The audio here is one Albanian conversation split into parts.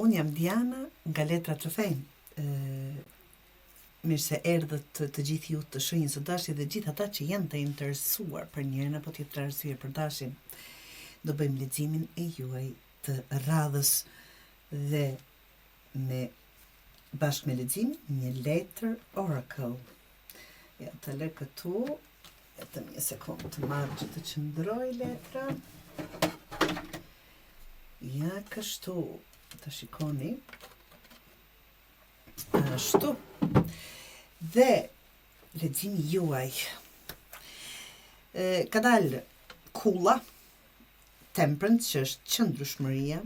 Unë jam Diana nga Letrat Rrëfejnë. Mirë se erdhët të, të gjithë ju të shenjës së dashit dhe gjithë ata që janë të interesuar për njërën apo tjetrën arsye për dashin. Do bëjmë leximin e juaj të radhës dhe me bashkë me leximin një letër oracle. Ja, ta lë këtu, vetëm një sekundë të marr që të qëndrojë letra. Ja, kështu, të shikoni. Ashtu. Dhe leximi juaj. E, ka dalë kulla, temperance, që është qëndrueshmëria,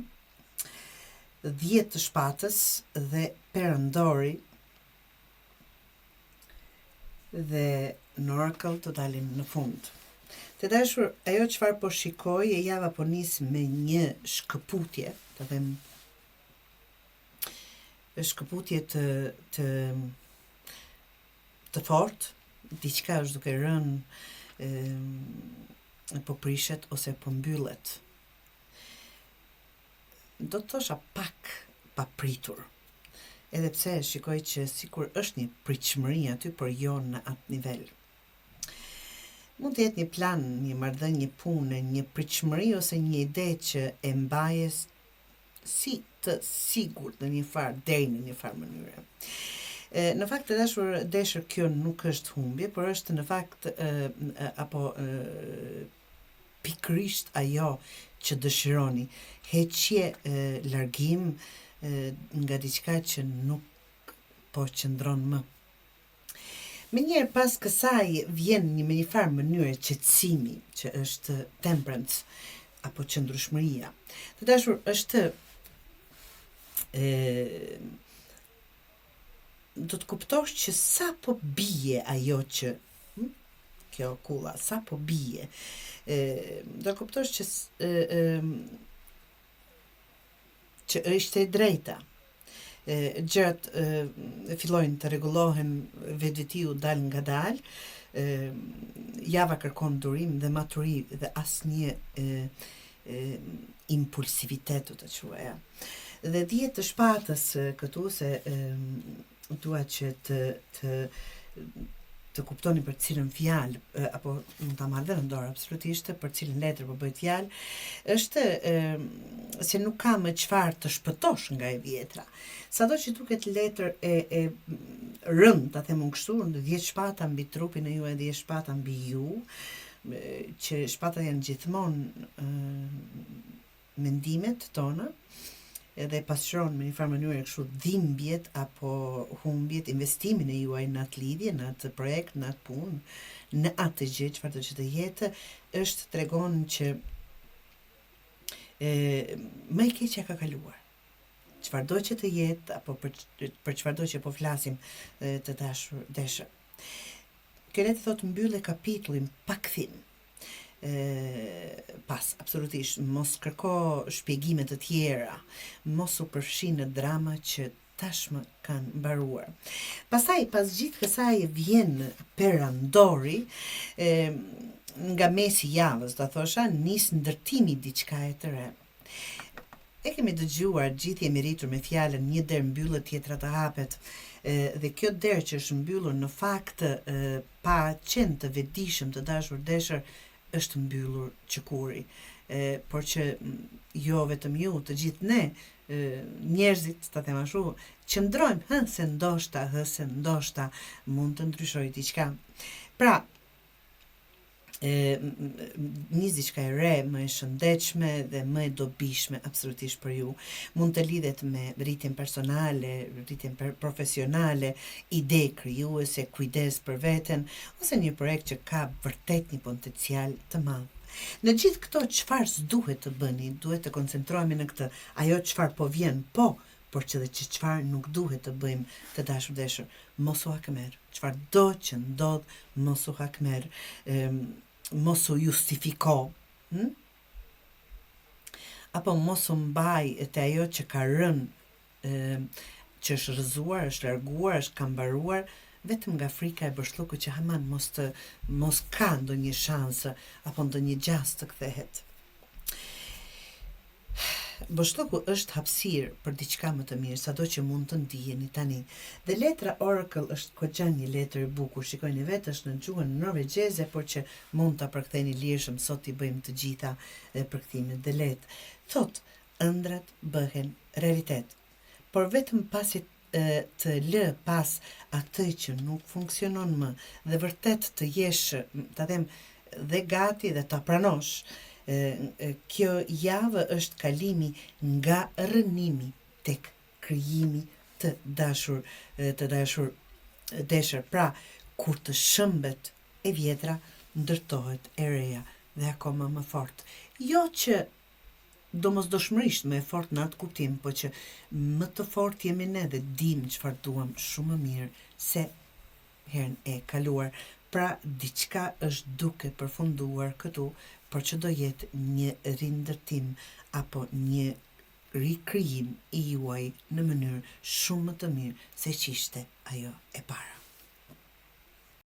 10 të shpatës dhe perandori dhe në Oracle të dalim në fund. Të dashur, ajo çfarë po shikoj e java po nis me një shkëputje, të them shkëputje të të të fortë, diçka është duke rënë e, po prishet ose po mbyllet. Do të thosha pak papritur. Edhe pse shikoj që sikur është një pritshmëri aty, por jo në atë nivel. Mund të jetë një plan, një marrëdhënie pune, një pritshmëri ose një ide që e mbaje si të sigurt në një farë deri në një farë mënyre. E, në fakt të dashur deshër kjo nuk është humbje, por është në fakt e, e, apo e, pikërisht ajo që dëshironi, heqje, e, largim e, nga diçka që nuk po qëndron më. Menjëherë pas kësaj vjen një me një farë mënyre qetësimi, që është temperance apo qëndrueshmëria. Të dashur, është e, do të kuptosh që sa po bie ajo që hm, kjo kulla, sa po bie, e, do të kuptosh që e, e, që është e drejta. E, gjërat e, fillojnë të rregullohen vetvetiu dalëngadalë, e, java kërkon durim dhe maturi dhe asnjë e, e, impulsivitet do të quaja. Dhe 10 të shpatës këtu se e, dua që të të të kuptoni për cilën fjalë apo mund ta marr dhe në dorë absolutisht për cilën letër po bëhet fjalë, është e, se nuk ka më çfarë të shpëtosh nga e vjetra. Sado që duket letër e e rëndë, ta them unë kështu, 10 shpata mbi trupin e juaj, 10 shpata mbi ju, që shpatat janë gjithmonë mendimet tona edhe pasqyron në një farë mënyre kështu dhimbjet apo humbjet, investimin e juaj në atë lidhje, në atë projekt, në atë punë, në atë gjë, çfarëdo që të jetë, është tregon që e, më e keqja ka kaluar. Çfarëdo që të jetë apo për për çfarëdo që po flasim e, të dashur deshër. Kjo letër thotë mbylle kapitullin pa kthim. E, pas, absolutisht, mos kërko shpjegime të tjera, mos u përfshi në drama që tashmë kanë mbaruar. Pastaj, pas gjithë kësaj vjen perandori, e, nga mesi i javës, do thosha, nis ndërtimi i diçkaje të re. E kemi dëgjuar, gjithë jemi rritur me fjalën një derë mbyllet, tjetra të hapet. E, dhe kjo derë që është mbyllur në fakt e, pa qenë të vetëdijshëm të dashur deshër është mbyllur qëkuri. E, por që jo vetëm ju, të gjithë ne, e, njerëzit, ta them ashtu, qëndrojmë, hë se ndoshta, hë se ndoshta mund të ndryshojë diçka. Pra, e, nis diçka e re, më e shëndetshme dhe më e dobishme absolutisht për ju. Mund të lidhet me rritjen personale, rritjen per profesionale, ide krijuese, kujdes për veten ose një projekt që ka vërtet një potencial të madh. Në gjithë këto çfarë s'duhet të bëni, duhet të koncentrohemi në këtë, ajo çfarë po vjen, po, por që dhe që çfarë nuk duhet të bëjmë të dashur deshër, mos u hakmerr, çfarëdo që ndodh, mos u hakmerr, mos u justifiko, hm? apo mos u mbaj te ajo që ka rënë, që është rrëzuar, është larguar, është ka mbaruar, vetëm nga frika e boshllëkut që aman mos të mos ka ndonjë shans apo ndonjë gjasë të kthehet. Boshllëku është hapësirë për diçka më të mirë, sado që mund të ndiheni tani. Dhe letra Oracle është goxha një letër e bukur, shikojeni vetë është në gjuhën norvegjeze, por që mund ta përktheni lirshëm, sot i bëjmë të gjitha përkthimet dhe lehtë. Thotë, ëndrrat bëhen realitet. Por vetëm pasi të lë pas atë që nuk funksionon më dhe vërtet të jesh, ta them, dhe gati dhe ta pranosh. Kjo javë është kalimi nga rrënimi tek krijimi të dashur, të dashur deshër. Pra, kur të shëmbet e vjetra, ndërtohet e reja dhe akoma më fort. Jo që domosdoshmërisht më e fortë në atë kuptim, po që më të fortë jemi ne dhe dimë çfarë duam shumë më mirë se herën e kaluar. Pra, diçka është duke përfunduar këtu, por që do jetë një rindërtim apo një rikrijim i juaj në mënyrë shumë më të mirë se ç'ishte ajo e para.